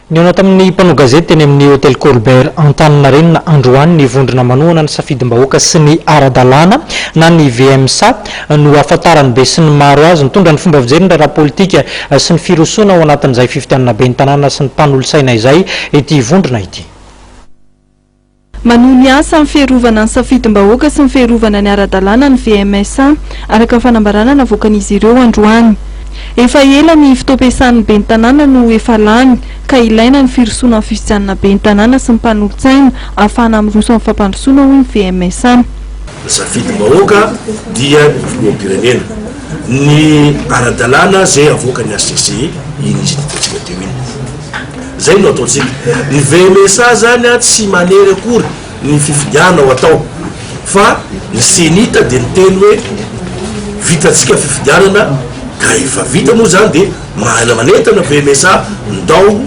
Nihaona tamin'ny mpanao gazety teny amin'ny Hotel Colbert Antaninarenina androany ny vondrona manohana ny safidim-bahoaka sy ny ara-dalàna na ny VMSA no ahafantaran'ny besinimaro azy. Nitondra ny fomba fijery ny raharaha politika sy ny firosoana ao anatin'izay fifidianana ben'ny tanàna sy ny mpanolotsaina izay ity vondrona ity. Manohy ny asa amin'ny fiarovana ny safidim-bahoaka sy ny fiarovana ny ara-dalàna ny VMSA, araka ny fanambarana navoakan'izy ireo androany. Efa ela ny fotoam-piasan'ny ben'ny tanàna no efa lany, ka ilaina ny firosoana amin'ny fifidianana ben'ny tanàna sy ny mpanolotsaina ahafahana miroso amin'ny fampandrosoana, hoy ny VMSA. Ny safidim-bahoaka dia ny filoham-pirenena. Ny ara-dalàna izay avoakan'ny HCC iny izy hitantsika teo iny. Zay no ataontsika. Ny VMSA zany an tsy manery akory ny fifidianana ho atao fa ny cenit dia niteny hoe vitantsika fifidianana ka efa vita moa zany dia mahay manentana VMSA ndao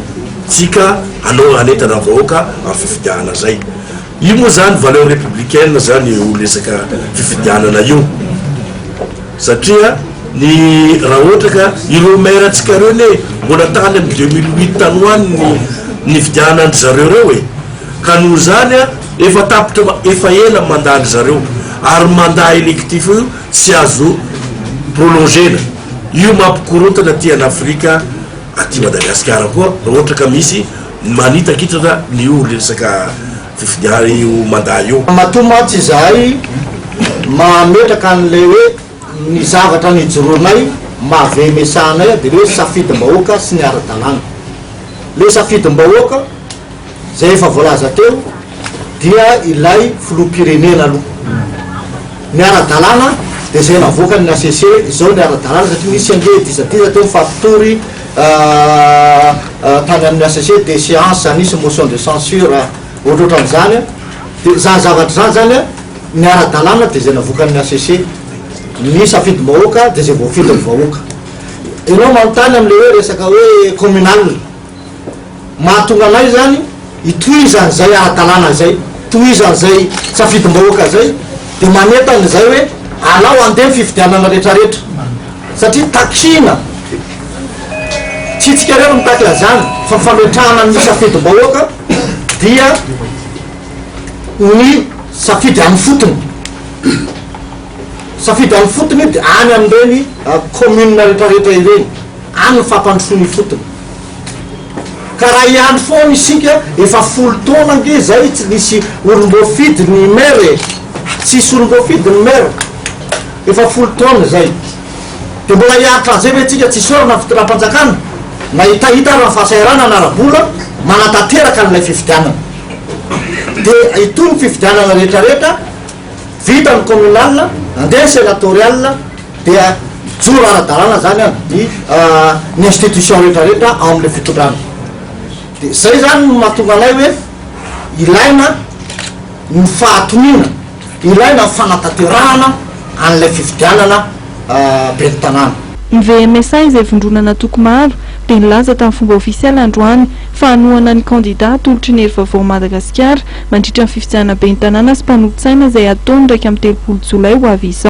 tsika hanao hanentana ny vahoaka amin'ny fifidianana zay. Io moa zany valeur républicaine zany io resaka fifidianana io satria ny raha ohatra ka ireo maire antsika reo anie mbola tany amin'ny 2008 tany ho any ny nifidianana andry zareo reo e, ka noho zany a efa tapitra efa ela mandat andry zareo ary mandat électif io tsy azo prolongena, io mampikorontana aty en Afrika aty Madagasikara koa raha ohatra ka misy Manitakitana ny io resaka fifidianana io mandat io. Matoa mantsy izahay mametraka an'ilay hoe ny zavatra nijoroanay maha VMSA anay dia ilay hoe safidim-bahoaka sy ny ara-dalàna. Ilay safidim-bahoaka izay efa voalaza teo dia ilay filoham-pirenena aloha. Ny ara-dalàna dia izay navoakan'ny HCC izao ny ara-dalàna satria nisy ange disadisa teo mifampitory tany amin'ny HCC déchéance nisy motion de censure ohatrohatran'izany dia izany zavatra izany zany ny ara-dalàna dia izay navoakan'ny HCC ny safidim-bahoaka dia izay voafidin'ny vahoaka. Ianao manontany amin'ilay hoe resaka hoe communal. Mahatonga anay izany hitohizan'izay ara-dalàna izay, tohizan'izay safidim-bahoaka izay, dia manentana izay hoe alao handeha ny fifidianana rehetrarehetra satria takiana, tsy isika irery no mitaky an'izany fa ny fametrahana ny safidim-bahoaka dia ny safidy any ifotony, safidy any ifotony dia any amin'ireny commune rehetrarehetra ireny, any ny fampandrosoana ifotony. Ka raha hiandry foana isika, efa folo taona ange izay tsy nisy olom-boafidy ny maire e! Tsisy olom-boafidy ny maire, efa folo taona izay. Dia mbola hiaritra an'izay ve tsika tsy isaorana ny fitondram-panjakana na hitahita ary ny fahasahiranana ara-bola manatanteraka an'ilay fifidianana. Dia hitohy ny fifidianana rehetrarehetra, vita ny communal, nandeha ny senatorial, Dia mijoro ara-dalàna zany an ny ny institution rehetra rehetra ao amin'ilay fitondrana. Dia zay zany no mahatonga anay hoe ilaina ny fahatoniana, ilaina ny fanatanterahana an'ilay fifidianana ben'ny tanàna. Ny VMSA izay vondronana antoko maro dia nilaza tamin'ny fomba ofisialy androany fa hanohana ny kandida atolotry ny Hery Vaovao Madagasikara mandritra ny fifidianana ben'ny tanàna sy mpanolotsaina izay hatao ny 31 jolay ho avy izao.